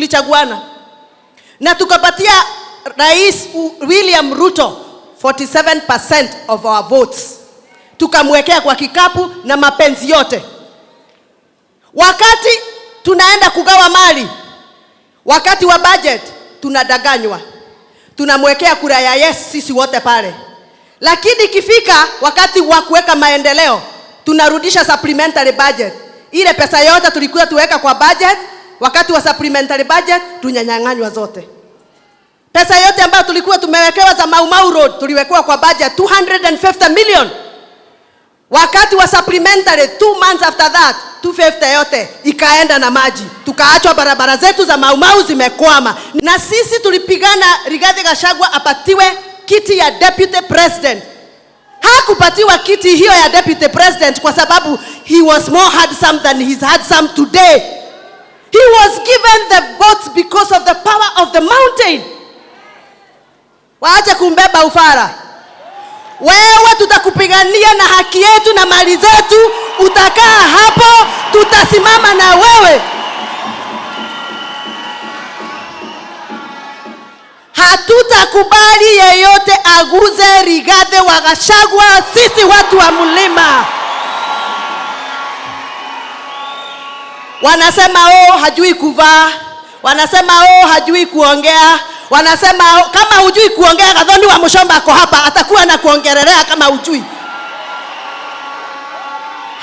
Tulichaguana na tukapatia Rais William Ruto 47% of our votes, tukamwekea kwa kikapu na mapenzi yote. Wakati tunaenda kugawa mali, wakati wa budget, tunadanganywa, tunamwekea kura ya yes sisi wote pale, lakini ikifika wakati wa kuweka maendeleo, tunarudisha supplementary budget. Ile pesa yote tulikuwa tuweka kwa budget, wakati wa supplementary budget tunyanyang'anywa zote. Pesa yote ambayo tulikuwa tumewekewa za Mau Mau Road tuliwekewa kwa budget 250 million. Wakati wa supplementary, 2 months after that, 250 yote ikaenda na maji, tukaachwa barabara zetu za Mau Mau zimekwama. Na sisi tulipigana Rigathi Gachagua apatiwe kiti ya deputy president. Hakupatiwa kiti hiyo ya deputy president kwa sababu he was more handsome than he's handsome today. He was given the votes because of the power of the mountain. Waache kumbeba ufara. Wewe tutakupigania na haki yetu na mali zetu, utakaa hapo, tutasimama na wewe. Hatutakubali yeyote aguze Rigathi wa Gachagua, sisi watu wa mlima. Wanasema oh, hajui kuvaa, wanasema oh, hajui kuongea, wanasema oh, kama hujui kuongea, Gathoni wa Muchomba ako hapa, atakuwa na kuongelelea kama hujui.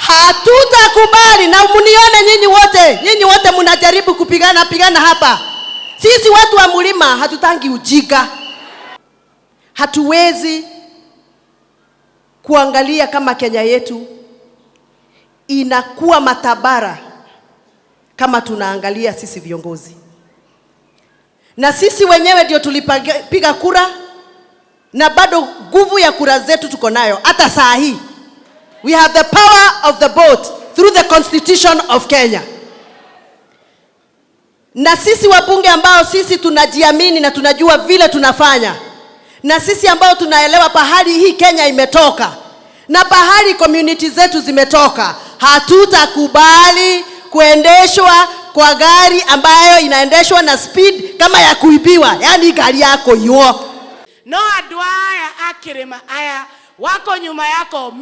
Hatutakubali, na mnione nyinyi wote, nyinyi wote mnajaribu kupigana pigana hapa. Sisi watu wa mlima hatutangi ujinga. Hatuwezi kuangalia kama Kenya yetu inakuwa matabara kama tunaangalia sisi viongozi. Na sisi wenyewe ndio tulipiga kura na bado nguvu ya kura zetu tuko nayo hata saa hii. We have the power of the vote through the Constitution of Kenya. Na sisi wabunge ambao sisi tunajiamini na tunajua vile tunafanya, na sisi ambao tunaelewa pahali hii Kenya imetoka na pahali community zetu zimetoka, hatutakubali kuendeshwa kwa gari ambayo inaendeshwa na speed kama ya kuibiwa, yaani gari yako yuo. No andũ aya a kĩrĩma aya wako nyuma yako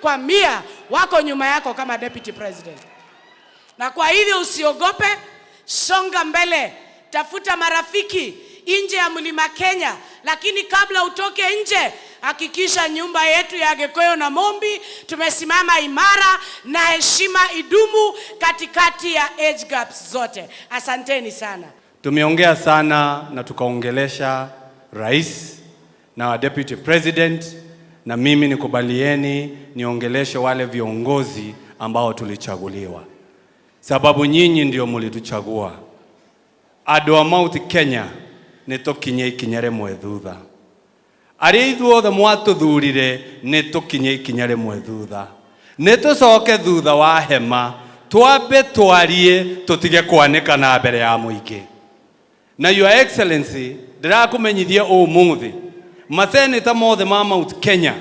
100%, wako nyuma yako kama deputy president. Na kwa hivyo usiogope, songa mbele, tafuta marafiki nje ya mlima Kenya, lakini kabla utoke nje hakikisha nyumba yetu ya Gikuyu na Mumbi tumesimama imara na heshima idumu katikati ya age gaps zote. Asanteni sana. Tumeongea sana na tukaongelesha rais na deputy president, na mimi nikubalieni niongeleshe wale viongozi ambao tulichaguliwa, sababu nyinyi ndio mulituchagua. Andũ a Mount Kenya nĩ tũkinye ikinya rĩmwe thutha, arĩa ithuothe mwatũthurire nĩ tũkinye ikinya rĩmwe thutha, nĩ tũcoke thutha wa hema twambe twarie tũtige kwanĩka na mbere ya mũingĩ. Na Your Excellency, ndĩrakũmenyithia ũmũthĩ maseneta mothe ma Mount Kenya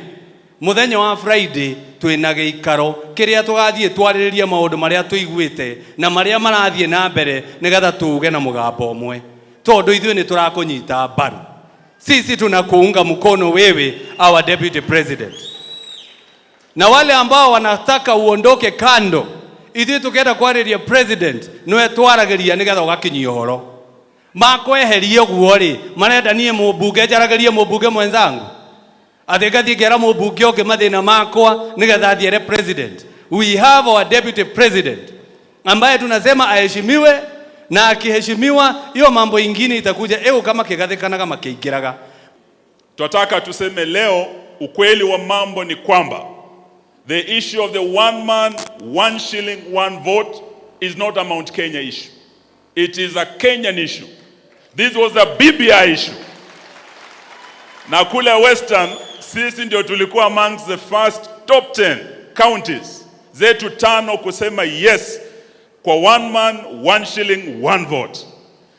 muthenya wa Friday twina gĩikaro kĩrĩa tũgathiĩ twarĩrĩrie maũndũ marĩa tũiguĩte na marĩa marathiĩ na mbere nĩgetha tuuge na mũgambo ũmwe, tondũ ithuĩ nĩ tũrakũnyita mbaru. Sisi tunakuunga mkono wewe, our deputy president, na wale ambao wanataka uondoke kando, ithuĩ tukenda kwarĩria president nĩwe twaragĩria nĩgetha ũgakinyia ũhoro. Makweheria ũguo rĩ, marenda niĩ mũmbunge njaragĩrie mũmbunge mwenzangu atĩ ngathiĩ ngera mũmbunge ũngĩ mathĩna makwa nĩgetha athiĩ ere president. We have our deputy president ambaye tunasema aheshimiwe, na akiheshimiwa hiyo mambo ingine itakuja ĩgũka kama kĩgathĩkanaga makĩingĩraga. Tunataka tuseme leo ukweli wa mambo ni kwamba the issue of the one man, one shilling, one vote is not a Mount Kenya issue. It is a Kenyan issue. This was a BBI issue. Na kule Western sisi ndio tulikuwa amongst the first top 10 counties zetu tano kusema yes kwa one man, one shilling, one vote.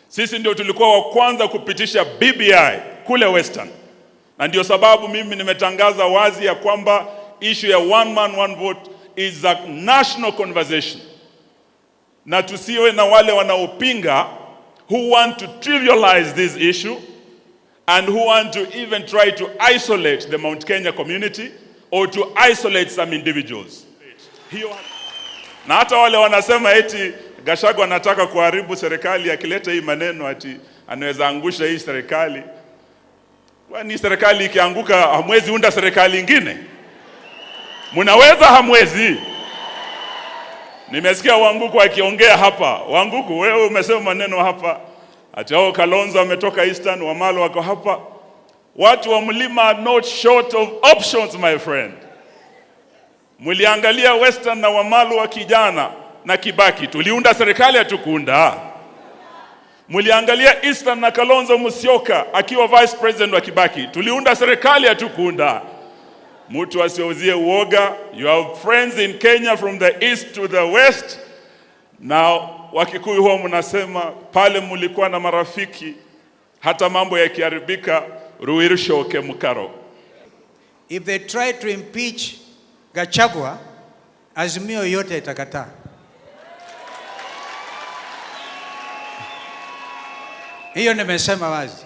Sisi ndio tulikuwa wa kwanza kupitisha BBI kule Western, na ndio sababu mimi nimetangaza wazi ya kwamba issue ya one man, one vote is a national conversation, na tusiwe na wale wanaopinga who want to trivialize this issue and who want to even try to isolate the Mount Kenya community or to isolate some individuals. Hiyo na hata wale wanasema eti Gachagua anataka kuharibu serikali akileta hii maneno ati anaweza angusha hii serikali. Kwani serikali ikianguka hamwezi unda serikali ingine? Mnaweza hamwezi? Nimesikia Wanguku akiongea hapa. Wanguku, wewe umesema maneno hapa ati hao Kalonzo ametoka Eastern, Wamalwa wako hapa. Watu wa mlima are not short of options, my friend. Mliangalia Western na Wamalwa wa kijana na Kibaki, tuliunda serikali hatukuunda? Mliangalia Eastern na Kalonzo Musyoka akiwa vice president wa Kibaki, tuliunda serikali hatukuunda? Mtu asiuzie uoga. You have friends in Kenya from the east to the west. Na Wakikuyu huwa mnasema pale mlikuwa na marafiki, hata mambo yakiharibika, ruirushoke mukaro. If they try to impeach Gachagua, Azimio yote itakataa. Hiyo nimesema wazi.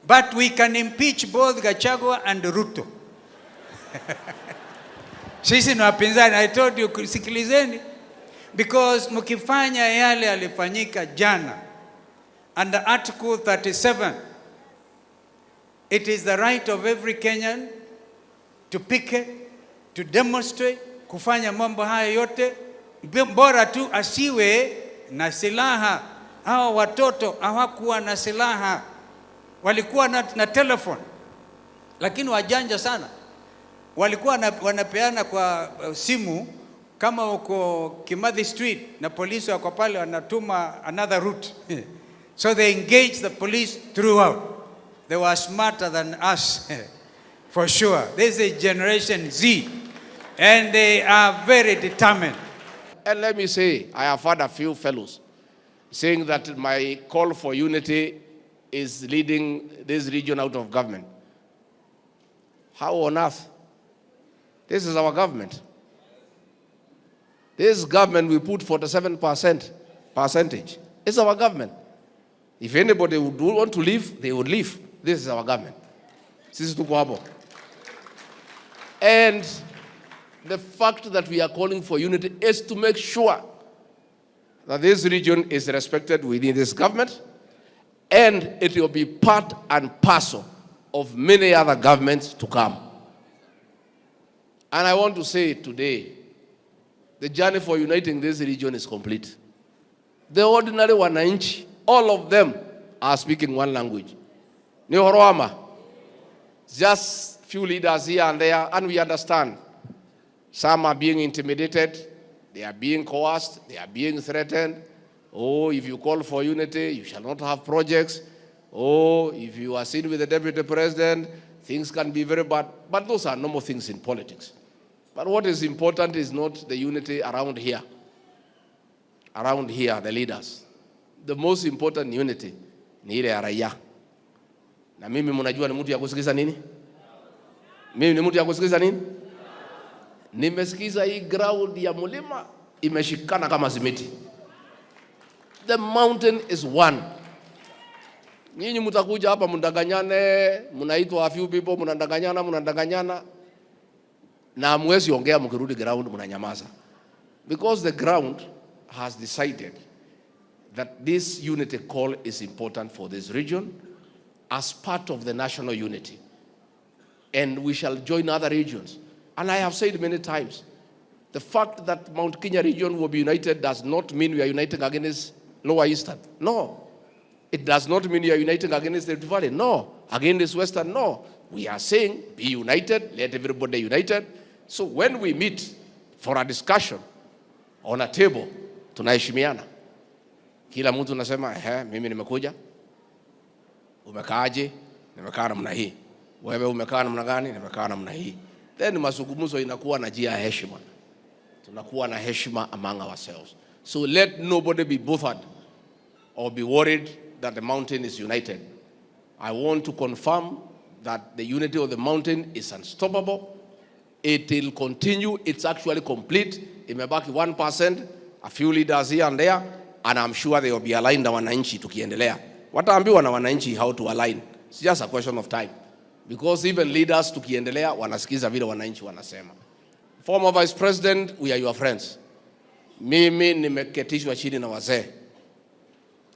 But we can impeach both Gachagua and Ruto. Sisi ni wapinzani, I told you, sikilizeni. Because mkifanya yale yalifanyika jana under Article 37, it is the right of every Kenyan to picket, to demonstrate, kufanya mambo haya yote, bora tu asiwe na silaha. Hawa watoto hawakuwa na silaha, walikuwa na telephone, lakini wajanja sana. Walikuwa wanapeana kwa simu. Kama uko Kimathi Street na polisi wako pale, wanatuma another route. So they engaged the police throughout. They were smarter than us, for sure. This is Generation Z, and they are very determined. And let me say, I have had a few fellows saying that my call for unity is leading this region out of government. How on earth? This is our government. This government, we put 47% percentage. It's our government. If anybody would want to leave, they would leave. This is our government. Sisi tuko hapo. And the fact that we are calling for unity is to make sure that this region is respected within this government, and it will be part and parcel of many other governments to come. And I want to say today, the journey for uniting this region is complete. The ordinary wananchi, all of them are speaking one language. Ni Horoama. Just few leaders here and there, and we understand. Some are being intimidated, they are being coerced, they are being threatened. Oh, if you call for unity, you shall not have projects. Oh, if you are seen with the deputy president, things can be very bad. But those are normal things in politics. But what is important is not the unity around here. Around here, the leaders. The most important unity ni ile ya raia. Na mimi mnajua ni mtu ya kusikiza nini? Mimi ni mtu ya kusikiza nini? Nimesikiza hii ground ya mlima imeshikana kama simiti. The mountain is one. Nyinyi mtakuja hapa mndanganyane, mnaitwa a few people, mnadanganyana, mnadanganyana. Na hamwezi ongea, mkirudi ground mnanyamaza. Because the ground has decided that this unity call is important for this region as part of the national unity. And we shall join other regions. And I have said many times, the fact that Mount Kenya region will be united does not mean we are uniting against Lower Eastern. No. It does not mean we are uniting against the Rift Valley. No. Against Western, no. We are saying be united, let everybody united. So when we meet for a discussion on a table, tunaheshimiana. Kila mtu nasema, ehe, mimi nimekuja. Umekaaje? Nimekaa namna hii. Wewe umekaa namna gani? Nimekaa namna hii. Then mazungumzo inakuwa na njia ya heshima. Tunakuwa na heshima among ourselves. So let nobody be bothered or be worried that the mountain is united. I want to confirm that the unity of the mountain is unstoppable. It will continue. It's actually complete. Imebaki 1%, a few leaders here and there. And I'm sure they will be aligned na wananchi tukiendelea. Wataambiwa na wananchi how to align. It's just a question of time. Because even leaders tukiendelea wanasikiza vile wananchi wanasema. Former Vice President, we are your friends. Mimi nimeketishwa chini na wazee.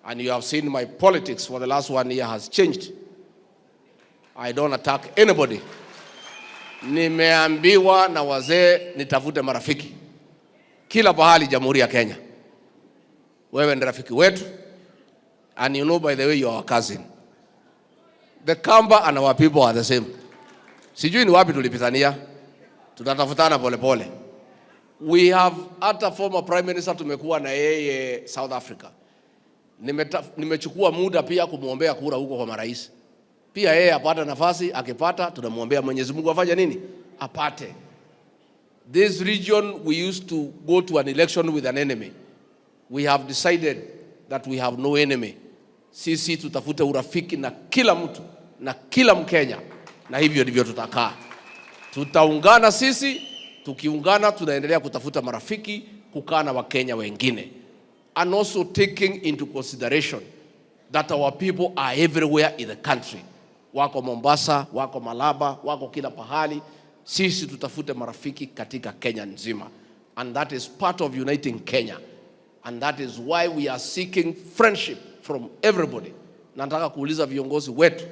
And you have seen my politics for the last one year has changed. I don't attack anybody. Nimeambiwa na wazee nitafute marafiki kila pahali Jamhuri ya Kenya. Wewe ni rafiki wetu, and you know, by the way, you are our cousin. The Kamba and our people are the same. Sijui ni wapi tulipitania, tutatafutana polepole. We have hata former prime minister tumekuwa na yeye South Africa. Nimechukua muda pia kumwombea kura huko kwa marais. Pia yeye apata nafasi, akipata tunamwombea Mwenyezi Mungu afanye nini? Apate. This region, we used to go to an election with an enemy. We have decided that we have no enemy. Sisi tutafute urafiki na kila mtu na kila Mkenya, na hivyo ndivyo tutakaa. Tutaungana sisi, tukiungana tunaendelea kutafuta marafiki, kukaa na Wakenya wengine, and also taking into consideration that our people are everywhere in the country. Wako Mombasa, wako Malaba, wako kila pahali. Sisi tutafute marafiki katika Kenya nzima, and that is part of uniting Kenya, and that is why we are seeking friendship from everybody. Nataka kuuliza viongozi wetu,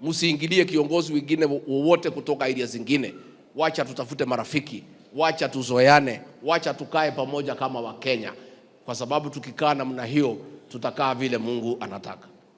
msiingilie kiongozi wengine wowote kutoka area zingine. Wacha tutafute marafiki, wacha tuzoeane, wacha tukae pamoja kama Wakenya, kwa sababu tukikaa namna hiyo tutakaa vile Mungu anataka.